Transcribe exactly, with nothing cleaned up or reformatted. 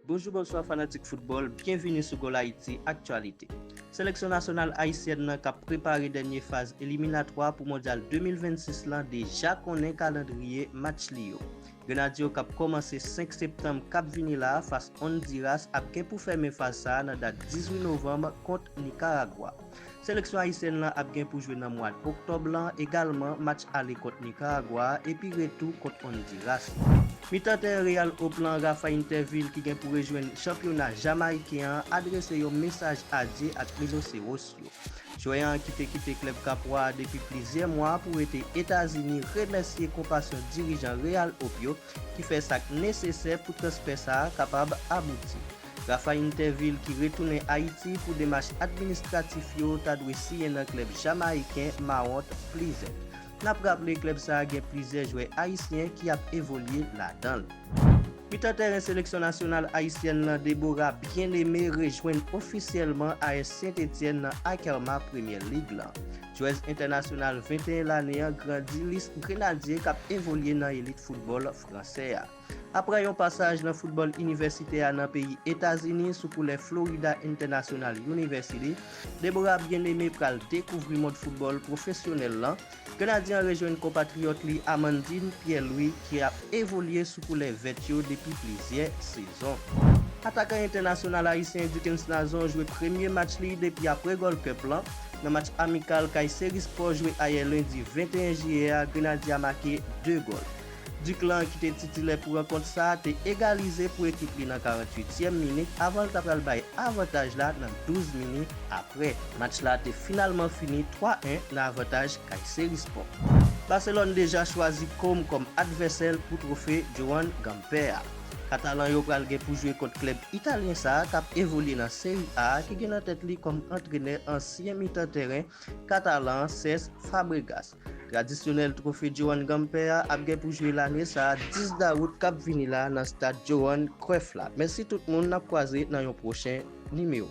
Bonjou, bonswa fanatik foutbòl, byenvini sou Goal Haiti Actualité. Seleksyon nasyonal ayisyèn nan k ap prepare dènye faz eliminatwa pou Mondyal de mil vennsis lan deja konnen kalandriye match li yo. Grenadye yo k ap kòmanse senk septanm k ap vini la a fas Ondiras ap gen pou fèmen faz sa a nan dat dizuit novanm kont Nikaragwa. Seleksyon ayisyèn lan ap gen pou jwe nan mwa oktòb lan egalman, match ale kont Nikaragwa a epi retou kont Ondiras. Mitan tèren Real Hope lan, Rafa Interville, ki gen pou rejwenn chanpyona jamayiken an, adrese yon mesaj adye ak Miloseros yo. Jwè an, ki te kite klèb kapwa a depi plizyè mwa pou rete Etazini, remèsye konpasyon dirijan Real Hope yo ki fè sa k nesesè pou transfè sa a kapab abouti. Rafa Interville, ki retounen Ayiti pou demach administratif yo, ta dwe siyen nan klèb jamayiken Mawont Pleasant. N ap raple, klèb sa a gen plizyè jwè ayisyen ki ap evolye ladan l. Mitan tèren seleksyon nasyonal ayisyèn lan, Deborah Bien-Aimé, rejwenn ofisyèlman A S Saint-Étienne nan Akerma Premier League lan. Jwèz entènasyonal venteyen lane an grandi lis Grenadye k ap evolye nan elit foutbòl fransè a. Apre yon pasaj nan foutbòl inivèsitè a nan peyi Etazini sou koulè Florida International University, Deborah Bien-Aimé pral dekouvri mond foutbòl pwofesyonèl lan. Grenadye an rejwenn konpatriyòt li Amandine Pierre-Louis, ki ap evolye sou koulè vèt yo depi plizyè sezon. Atakan entènasyonal ayisyen Duckens Nazon jwe premye match li depi apre Gold Cup lan. Nan match amikal Kayseri Sport jwe ayè lendi venteyen jiyè a, Grenadye a make de gòl. Duke lan, ki te titilè pou rankont sa a, te egalize pou ekip li nan karanntuityèm minit avan l ta pral bay avantaj la nan douz minit apre. Match la te finalman fini twa en nan avantaj Kayseri Sport. Barcelone deja chwazi Comme kòm advèsè l pou twofe Joan Gamper a. Katalan yo pral gen pou jwe kont klèb italyen sa a k ap evolye nan Serie A, ki gen nan tèt li kòm antrenè ansyen mitan tèren Katalan an, Cesc Fabregas. Tradisyonèl twofe Joan Gamper a ap gen pou jwe lane sa a, dis dawout k ap vini la, nan stad Johan Cruyff la. Mèsi tout moun, n ap kwaze nan yon pwochen nimewo.